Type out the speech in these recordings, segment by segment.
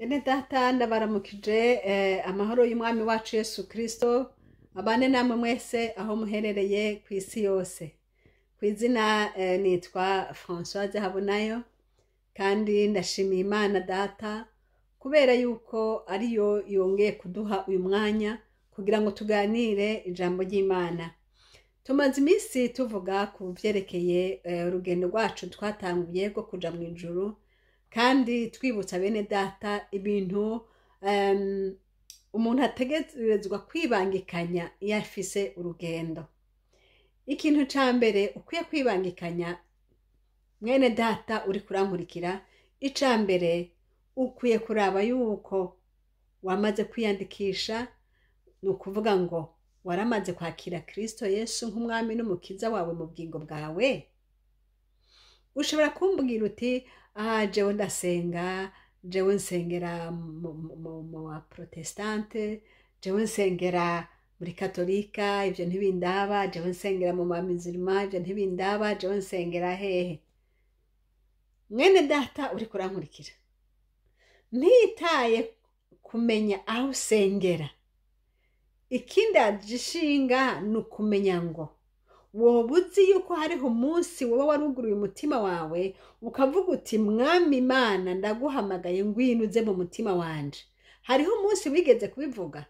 Bene data, ndabaramukije. Amahoro y'Umwami wacu Yesu Kristo abane namwe mwese aho muherereye ku isi yose. Ku izina nitwa Françoise Habonayo, kandi ndashimiye Imana Data kubera yuko ariyo yongeye kuduha uyu mwanya kugira ngo tuganire ijambo ry'Imana. Tumaze iminsi tuvuga ku vyerekeye urugendo rwacu twatanguye rwo kuja mu ijuru, kandi twibutsa bene data ibintu umuntu ategerezwa kwibangikanya iyo afise urugendo. Ikintu ca mbere ukwiye kwibangikanya, mwene data uri kurankurikira, ica mbere ukwiye kuraba yuko wamaze kwiyandikisha, ni ukuvuga ngo waramaze kwakira Kristo Yesu nk'umwami n'umukiza wawe mu bugingo bwawe. Ushobora kumbwira uti: "Ah, jewe ndasenga, jewe nsengera mu wa protestante, jewe nsengera muri katolika, ibyo ntibindaba, jewe nsengera mu bamizirima, ibyo ntibindaba, jewe nsengera hehe." Mwene data uri kurankurikira, ntitaye kumenya aho usengera, ikindi agishinga ni ukumenya ngo woba uzi yuko hariho umunsi woba waruguruye umutima wawe ukavuga uti: "Mwami Imana, ndaguhamagaye, ngwino uze mu mutima wanje." Hariho umunsi wigeze kubivuga.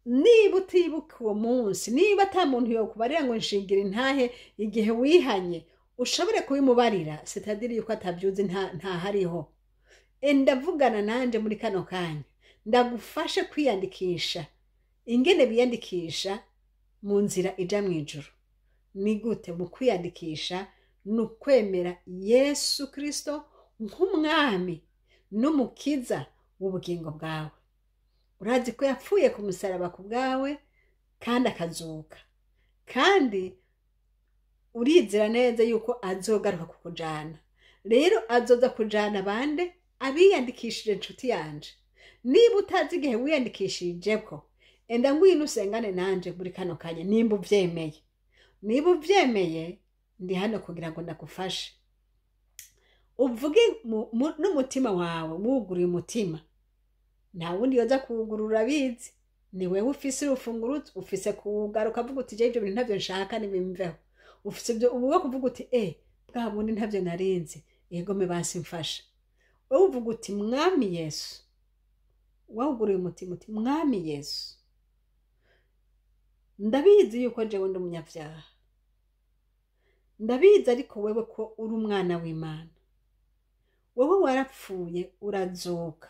Niba utibuka uwo munsi, niba ata muntu yokubarira ngo nshingira intahe igihe wihanye, ushobore kubimubarira, c'est-à-dire yuko atabyuzi, ntahariho. Ndavugana nanje muri kano kanya, ndagufashe kwiyandikisha. Ingene biyandikisha mu nzira ija mu ijuru ni gute? Mu kwiyandikisha ni ukwemera Yesu Kristo nk'umwami n'umukiza w'ubugingo bwawe. Urazi ko yapfuye ku musaraba ku bwawe kandi akazuka, kandi urizera neza yuko azogaruka kukujana. Rero azoza kujana bande? Abiyandikishije. Inshuti yanje, niba utazi igihe wiyandikishije ko, enda ngwino usengane nanje muri kano kanya. Nimba uvyemeye, niba uvyemeye, ndi hano kugira ngo ndagufashe. Uvuge n'umutima wawe wuguruye umutima. Nta wundi yoza kuwugurura abizi, ni wewe ufise urufunguruzo, ufise kuwugara ukavuga uti: "Je, ibyo bintu ntabyo nshaka, nibimveho." Ufise ibyo ubu kuvuga uti: "Bwa bundi ntabyo narinzi, yegome basi mfasha." Wowe uvuga uti: "Mwami Yesu," wawuguruye umutima uti: "Mwami Yesu, ndabizi yuko jewe ndi umunyabyaha, ndabizi, ariko wewe ko uri umwana w'Imana, wowe warapfuye urazuka,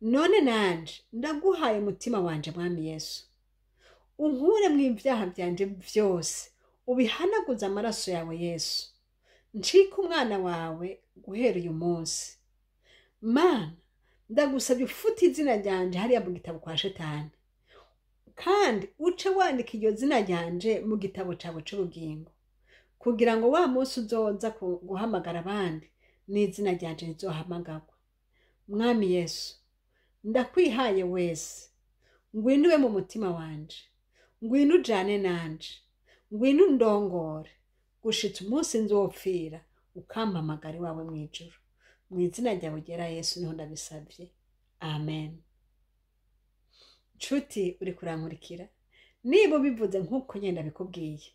none nanje ndaguhaye umutima wanje. Mwami Yesu, unkure mu ibyaha byanje byose, ubihanaguze amaraso yawe Yesu, ncike umwana wawe guhera uyu munsi. Mana, ndagusabye ufute izina ryanje hariya mu gitabo kwa Shetani, kandi uce wandika iryo zina ryanje mu gitabo cyawe cy'ubugingo, kugira ngo wa munsi uzoza guhamagara abandi n'izina ryanje rizohamagarwa. Mwami Yesu, ndakwihaye wese, ngwino ube mu mutima wanje, ngwino ujane nanje, ngwino undongore gushitsa umunsi nzopfira ukampamagara iwawe mu ijuru. Mu izina ryawe ryera Yesu niho ndabisabye, amen." Nshuti uri kurankurikira, niba ubivuze nk'uko ngenda bikubwiye,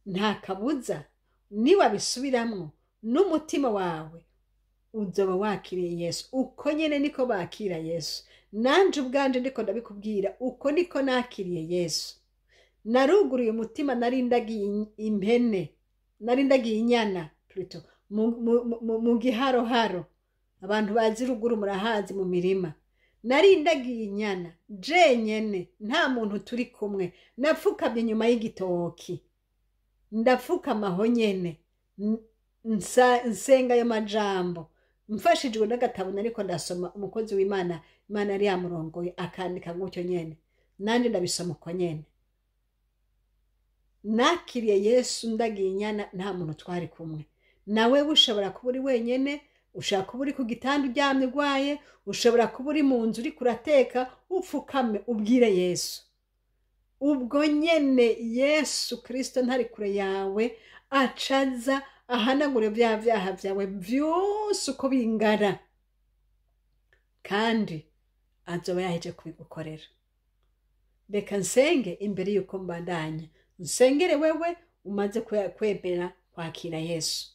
nta kabuza niwabisubiramwo n'umutima wawe uzoba wakiriye Yesu. Uko nyene niko bakira Yesu. Nanje ubwanje ndiko ndabikubwira, uko niko nakiriye Yesu. Naruguruye umutima, nari ndagiye impene, nari ndagiye inyana plutôt, mu giharoharo. Abantu bazi ruguru murahazi, mu mirima. Nari ndagiye inyana jenyene, nta muntu turi kumwe. Napfukamye inyuma y'igitoki, ndapfukama aho nyene, nsenga ayo majambo mfashijwe n'agatabo nariko ndasoma. Umukozi w'Imana, Imana yari yamurongoye, akandika gutyo nyene, nanje ndabisoma uko nyene. Nakiriye Yesu ndagiye inyana, nta muntu twari kumwe. Nawe ushobora kuba uri wenyene, ushobora kuba uri ku gitanda uryamye urwaye, ushobora kuba uri mu nzu uriko urateka, upfukame ubwire Yesu. Ubwo nyene Yesu Kristo ntari kure yawe, acaza ahanagure bya vyaha vyawe vyose uko bingana. Kandi azoba yaheje kubigukorera. Reka nsenge imbere y'uko mbandanya. Nsengere wewe umaze kwemera kwakira Yesu.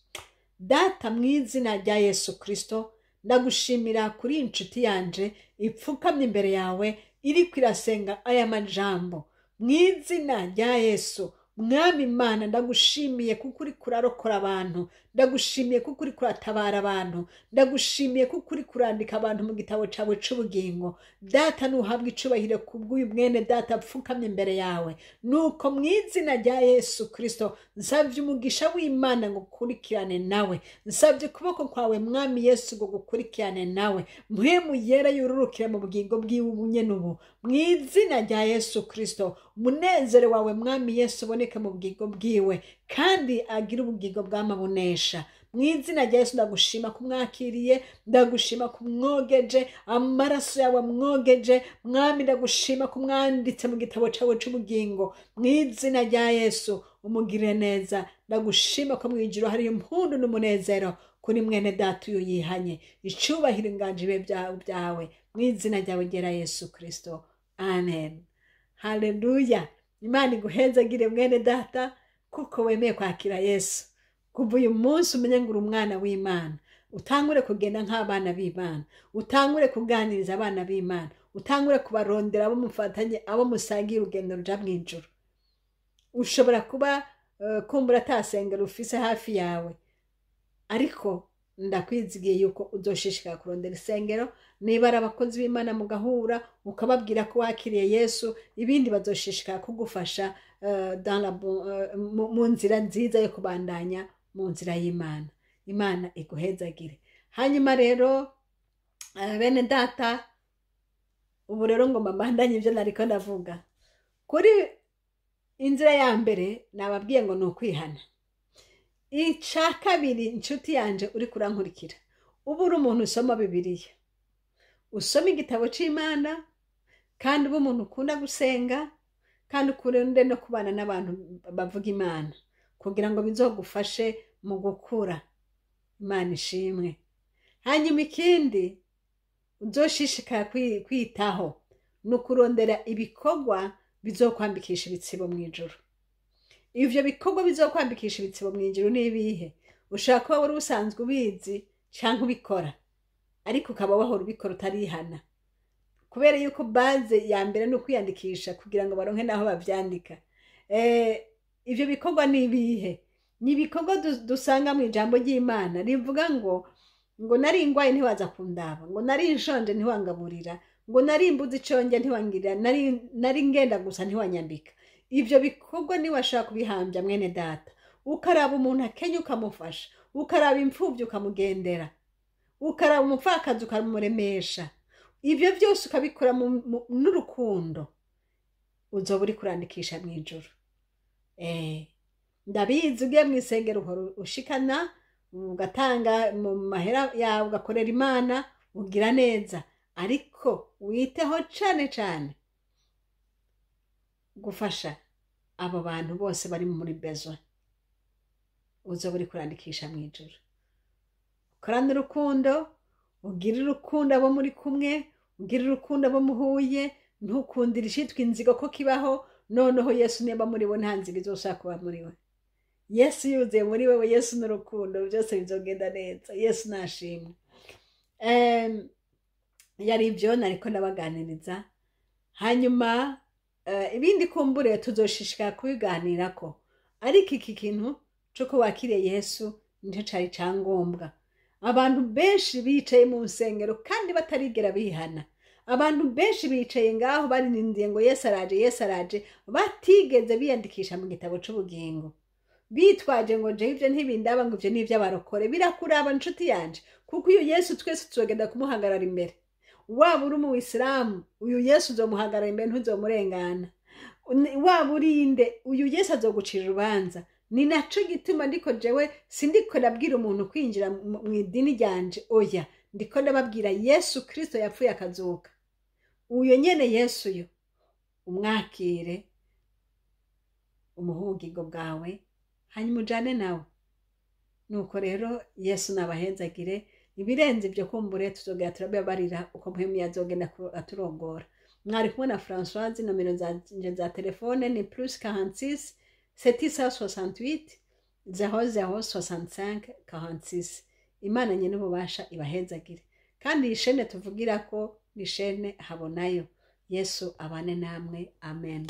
Data, mu izina rya Yesu Kristo, ndagushimira kuri iyi nshuti yanje ipfukamye imbere yawe, iriko irasenga aya majambo. Mu izina rya Yesu, Mwami Imana, ndagushimiye kuko uri kurarokora abantu, ndagushimiye kuko uri kuratabara abantu, ndagushimiye kuko uri kurandika abantu mu gitabo cyawe c'ubugingo. Data, nuhabwa icubahiro kubw'uyu mwene data apfukamye imbere yawe. Nuko mu izina rya Yesu Kristo, nsabye umugisha w'Imana ngo ukurikirane nawe, nsabye ukuboko kwawe, Mwami Yesu, ngo gukurikirane nawe. Mpwemu Yera yururukire mu bugingo bwiwe ubu nyene ubu, mu izina rya Yesu Kristo. Umunezero wawe, Mwami Yesu, uboneke mu bugingo bwiwe, kandi agire ubugingo bw'amabunesha. Mu izina rya Yesu, ndagushima kumwakiriye, ndagushima kumwogeje amaraso yawe amwogeje. Mwami, ndagushima kumwanditse mu gitabo cyawe c'ubugingo. Mu izina rya Yesu, umugirire neza. Ndagushima ko mu ijuru hari impundu n'umunezero kuri mwene data uyu yihanye. Icubahiro, inganje ibe byawe, mu izina ryawe ryera Yesu Kristo, amen. Haleluya! Imana iguhezagire, mwene data, kuko wemeye kwakira Yesu. Kuva uyu munsi umenye ngo uri umwana w'Imana, utangure kugenda nk'abana b'Imana, utangure kuganiriza abana b'Imana, utangure kubarondera abo mufatanye, abo musangiye urugendo ruja mu ijuru. Ushobora kuba kumbura atasengero ufise hafi yawe, ariko ndakwizigiye yuko uzoshishikara kurondera isengero. Niba ari abakozi b'Imana, mugahura ukababwira ko wakiriye Yesu, ibindi bazoshishikara kugufasha dans la bon, mu nzira nziza yo kubandanya mu nzira y'Imana. Imana iguhezagire. Hanyuma rero, bene data, ubu rero ngo mbandanye ibyo nariko ndavuga. Kuri inzira ya mbere nababwiye ngo ni ukwihana. Icya kabiri, inshuti yanje uri kurankurikira, uba uri umuntu usoma Bibiliya, usoma igitabo c'Imana, kandi uba umuntu ukunda gusenga, kandi ukunde no kubana n'abantu bavuga Imana, kugira ngo bizogufashe mu gukura. Imana ishimwe. Hanyuma ikindi uzoshishikara kwitaho ni ukurondera ibikorwa bizokwambikisha ibitsibo mu ijuru. Ivyo bikorwa bizokwambikisha ibitsibo mu ijuru ni ibihe? Ushobora kuba wari usanzwe ubizi canke ubikora, ariko ukaba wahora ubikora utarihana, kubera yuko base ya mbere ni ukwiyandikisha kugira ngo baronke n'aho bavyandika. Ivyo bikorwa ni ibihe? Ni ibikorwa dusanga mu ijambo ry'Imana rivuga ngo nari ngwaye ntiwaza kundaba, ngo nari nshonje ntiwangaburira, ngo nari mbuze ico ndya ntiwangirira, nari ngenda gusa ntiwanyambika. Ivyo bikorwa niwashaka kubihambya, mwene data, ukaraba umuntu akenye ukamufasha, ukaraba imfuvyi ukamugendera, ukaraba umupfakazi ukamuremesha, ivyo byose ukabikora n'urukundo, uzoba uri kurandikisha mu ijuru. Ndabizi, ugiye mu isengero uhora ushikana, ugatanga mu mahera yawe, ugakorera Imana, ugira neza, ariko witeho cane cane gufasha abo bantu bose bari muri besoin, uzoba uri kurandikisha mu ijuru. Korana urukundo, ugire urukundo abo muri kumwe, ugire urukundo abo muhuye, ntukundire icitwa inzigo ko kibaho. Noneho Yesu niba muri bo, nta nzigo izoshaka kuba muri we. Yesu yuzuye muri wewe, Yesu n'urukundo, byose bizogenda neza. Yesu nashimwe. Yari ibyo nariko ndabaganiriza. Hanyuma ibindi kumbure tuzoshishikara kubiganirako, ariko iki kintu c'uko wakiriye Yesu nicyo cari cangombwa. Abantu benshi bicaye mu nsengero kandi batarigera bihana. Abantu benshi bicaye ngaho barindiye ngo Yesu araje, Yesu araje, batigeze biyandikisha mu gitabo c'ubugingo, bitwaje ngo jewe ivyo ntibindaba, ngo ivyo ni ivy'abarokore. Birakuraba, nshuti yanje, kuko uyu Yesu twese tuzogenda kumuhagarara imbere. Waba uri umuyisilamu, uyu Yesu uzomuhagarara imbere, ntuzomurengana. Waba urinde, uyu Yesu azogucira urubanza. Ni naco gituma ndiko jewe sindiko ndabwira umuntu kwinjira mu idini ryanje, oya, ndiko ndababwira Yesu Kristo yapfuye akazuka. Uyo nyene Yesu yo umwakire, umuhe ubugingo bwawe, hanyuma ujane nawe. Nuko rero, Yesu nabahenzagire. Ibirenze ibyo, kumbure tuzogera turabibarira uko Mpwemu yazogenda aturongora. Mwari kumwe na Françoise. Nomero zanje za telefone ni +46 768 00 65 46. Imana nyene ububasha ibahezagire. Kandi iyi chaîne tuvugira ko ni chaîne Habonayo. Yesu abane namwe. Amen.